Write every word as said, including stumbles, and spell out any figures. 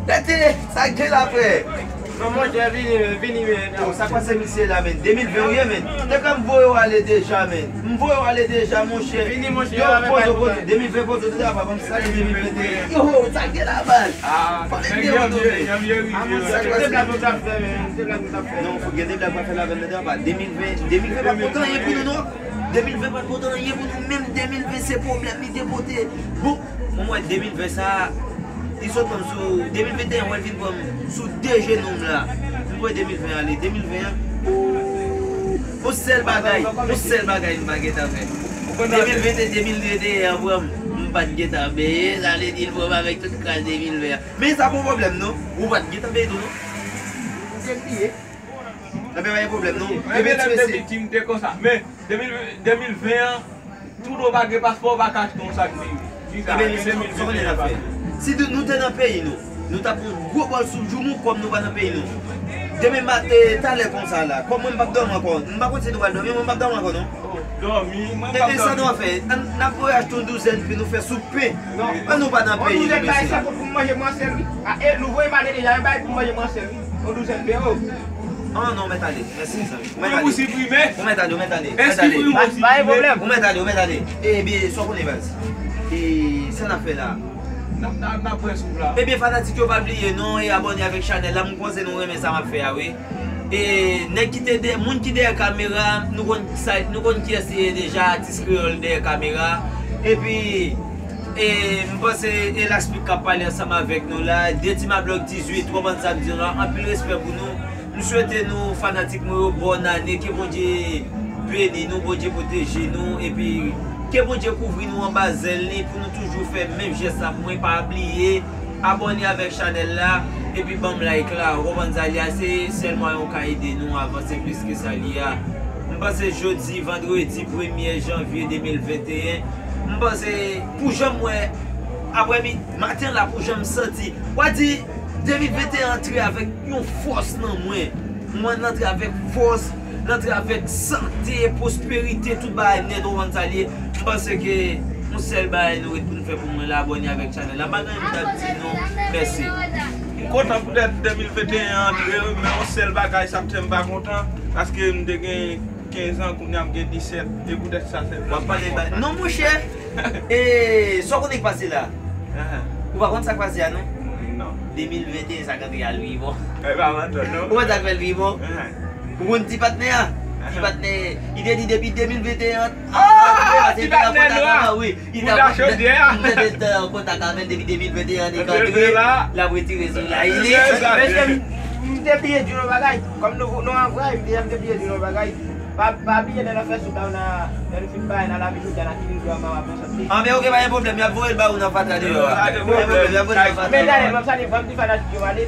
Gade, sa k gen la, frè? Non, monchè, vini, men, vini, men. Oh, sa k pase misye la, men? De mil ven ou ye, men. Te kwè m voye w ale deja, men. M voye w ale deja, monchè. Vini, monchè. Yo, poze, poze. De mil ven, poze, tout a pa ban m sa, de mil ven. Yo, sa k gen la, baz? Ah, pale de yo, non, men. Ah, monchè, se de blag nou t ap fè, men. Se de blag nou t ap fè. Non, fòk gen de blag pa fè la, men, pa de mil ven. De mil ven pa pote anyen pou nou, non. De mil ven pa t pote anyen pou nou, menm de mil ven se pwoblèm li te pote. Bon, mwen wè de mil ven sa, li sot pran m sou de mil venteyen, wè l vin pran m sou de jenou m la. M pran de mil ven ale, de mil ven an, yon sèl bagay, yon sèl bagay m pa gentan fè. De mil ven, de mil venteyen an pran m, m pa t gentan beye, sa vle di l pran m avèk tout kras de mil ven an. Men sa pa yon pwoblèm non, ou pa t gentan beye tou non. Ou te bliye. Ebyen pa gen pwoblèm non. Ebyen ti mesye. Depi ti m te konsa. Men de mil ven an, tout ou pa gen paspò, ou pa ka achte yon sak diri. Kisa? Ebyen men sa w konnen n ap fè. Si nou te nan peyi nou, nou t ap pran gwo bòl sou joumou kòm nou pa nan peyi nou. Demen maten, talè konsa la, kòm mwen m p ap dòmi ankò. M pa konn si nou pral dòmi, mwen m p ap dòmi ankò non. Dòmi, mwen p ap dòmi. E sa nou ap fè? N ap voye achte yon douzèn pen nou fè soup pen. An nou pa nan peyi nou mesye. Yon douzèn bagay sa pou m manje mwen sèl wi. A, e nou voye m ale deja, yon bagay pou m manje mwen sèl wi. Yon douzèn pen o. An non, mèt ale. Mèsi mezanmi. Ou mèt ale. Ou mèt ale, ou mèt ale. Ou mèt ale. Pa gen pwoblèm. Ou mèt ale, ou mèt ale. Ebyen, sa w konnen baz. E sa n ap fè la? N ap, n ap, n ap bwè soup la. Ebyen fanatik yo pa bliye non, e abòne avèk chanèl la, m panse nou renmen sa m ap fè a wi. E nèg ki te dèyè, moun ki dèyè kamera, nou konn sa, nou konn kiyès li ye deja, atis kreyòl dèyè kamera. Epi, e, m panse e Laspik k ap pale ansanm avèk nou la, de Ti Mablòk dizuit, ou konprann sa m di w la, anpil respè pou nou. M swete nou, fanatik mwen yo, bòn ane, ke Bondye beni nou, Bondye pwoteje nou, epi ke Bondye kouvri nou anba zèl li, pou nou toujou fè menm jès la pou mwen, pa bliye abòne avèk chanèl la, epi ban m like la, ou konprann sa li a, se sèl mwayen ou ka ede nou avanse plis ke sa li a. M panse jodi, vandredi premye janvye de mil venteyen, m panse pou jan m wè aprè mi-, maten la, pou jan m santi, w a di de mil venteyen antre avèk yon fòs nan mwen. Mwen antre avèk fòs, l antre avèk sante, pwosperite, tout bagay nèt, ou konn sa l ye. M panse ke yon sèl bagay nou ret pou nou fè pou mwen la, abòne avèk chanèl la. M pa gen anyen pou m t ap di non. Mèsi. M kontan poutèt de mil venteyen an antre, men yon sèl bagay sa fè m pa kontan, paske m te gen kenz an, kounye a m gen disèt, e poutèt sa fè m pa kontan. W ap pale ba-, non, monchè. E, sa w konnen k pase la? Ahan. Ou pa konn sa k pase a, non? Non. De mil venteyen sa k antre a Lwibò. E pa mantò, non. Ou konn sa k fè Lwibò? Ahan. Ou konn ti patnè a? Ahan. Ti patnè, li te di depi de mil venteyen an. Ah, ti patnè nwa. Wi, li ta kontak, li te an kontak avè l depi de mil venteyen an, li antre, l ap retire sou la. Mesye, m, m te bliye di w yon bagay. Kòm nou, nou an vrè, m te, m te bliye di w yon bagay. Pa, pa bliye lè n ap fè soup la, ou nan, lè nou fin bay, nan lave jodi a, nan kilin dlo a, mama pran sòt li. Ah, men oke, pa gen pwoblèm, y ap voye l ba ou nan fatra deyò a. Pa gen pwoblèm, y ap voye l nan fatra. Men talè, ban m salye, ban m di fanatik yo ale.